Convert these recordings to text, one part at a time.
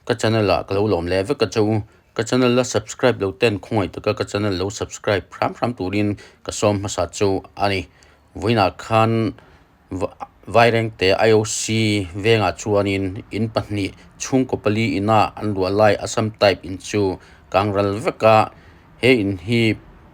Ka channel ah ka lo lawm leh vek a che u. Ka channel la subscribe lo ten khawngaih taka ka channel lo subscribe hram hram turin ka sawm hmasa chu a ni. Vawiinah khan Vairengte IOC vengah chuanin in pahnih chhungkaw pali ina an luah lai Assam type in chu kang ral vek a, he in hi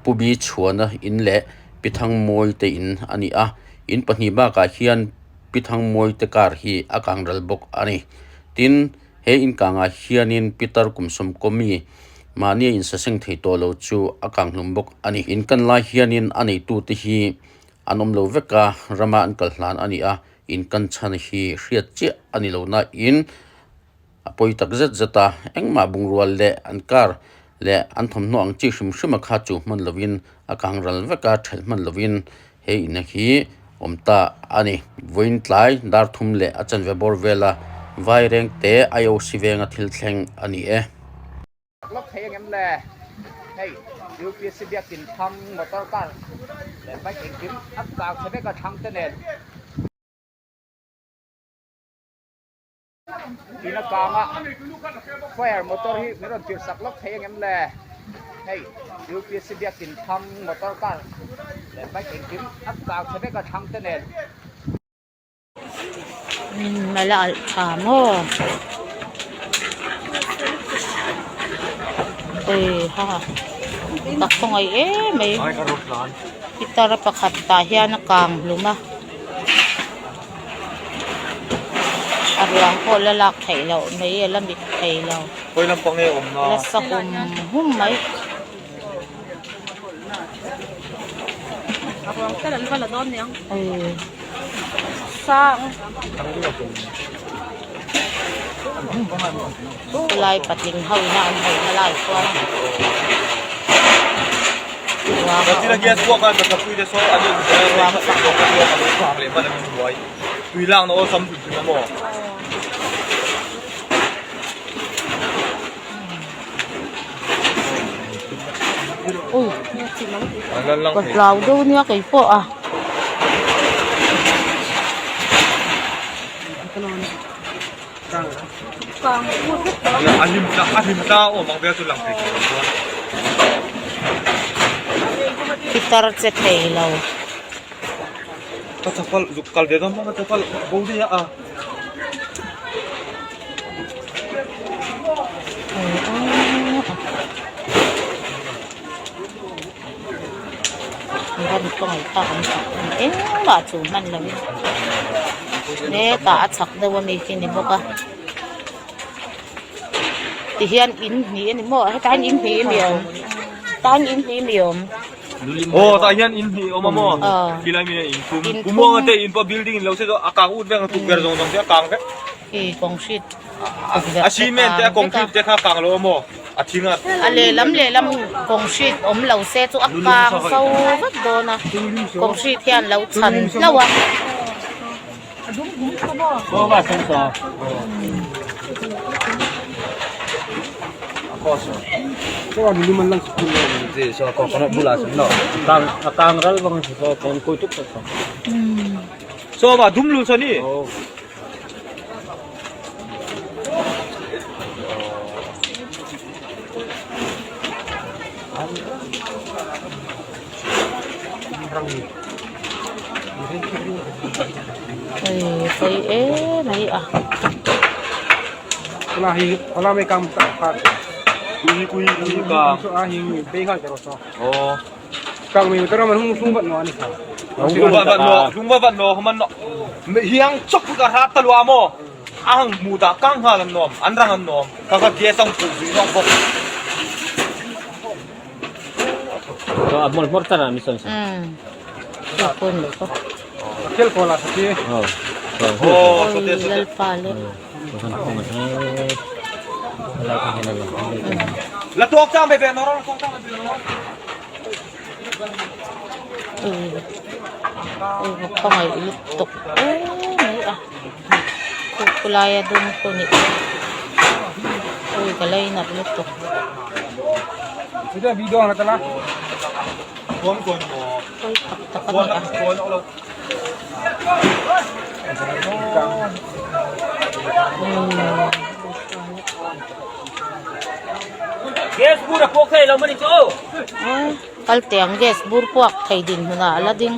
Pu Bi chhuana in leh Pi Thangmawi te in a ni a, in pahnih bakah hian Pi Thangmawi te car hi a kang ral bawk a ni. Tin, he inkangah hianin Peter kum sawmkaw mi mahnia insaseng thei tawh lo chu a kang hlum bawk a ni. Inkan lai hianin a neitute hi an awm lo vek a, rama an kal hlan a ni a, inkan chhan hi hriat chiah a ni lo nain a pawi tak zet zet a, engmah bungrua leh an car leh an thawmhnaw ang chi hrim hrim a kha chu hman lovin a kang ral vek a, ṭhelh hman lovin He ina hi awm ta a ni. Vawiin tlai dar thum leh a chanve bawr vela Vairengte IOC venga thil thleng a ni e. Lawk thei angem le? Hei UPSC biakin thlang motor car leh bike engkim a kang chhe vek a thlang te nen. Ina kanga fire motor hi min rawn tir sak lawk thei angem le? Hei UPSC biakin thlang motor car leh bike engkim a kang chhe vek a thlang te nen. Umm a la alh tha maw? Heiha ka khawngaih em mai pitar pakhat tah hian a kang hlum a. A ruang pawh la lak theih loh mai a la mit thei lo la sa hum hum mai. Chulai patling ho ina an haihna lai chuan Ka hlau deuh nia kei pawh a. Pitar che thei lo. Engmah chu hman lo in hetah a chhak deuh ami khi ni bawk a tihian in hnih a ni maw hetah hian in hnih a ni awm tah hian in hnih a ni awm. Aw tah hian in hnih awm a maw khilai mi in thum Pumuanga te in pawh building in lo se chu a kang ut vek a tukverh zawng zawng te a kang vek concrete a cement te a concrete te kha a kang lo a maw a thing a a lehlam lehlam concrete awm lo se chu a kang fo vek dawn a concrete hian lo chhan hlauh a. Hei pawi em mai a. Lalpa leh. Khawngaih lutuk em mai a khulai a dum pawh ni ui ka lainat lutuk. Pawi tak tak a ni a. Gas bur a puak thei lo mani chu aw. Kal teh ang gas bur puak thei dinhmunah a la ding.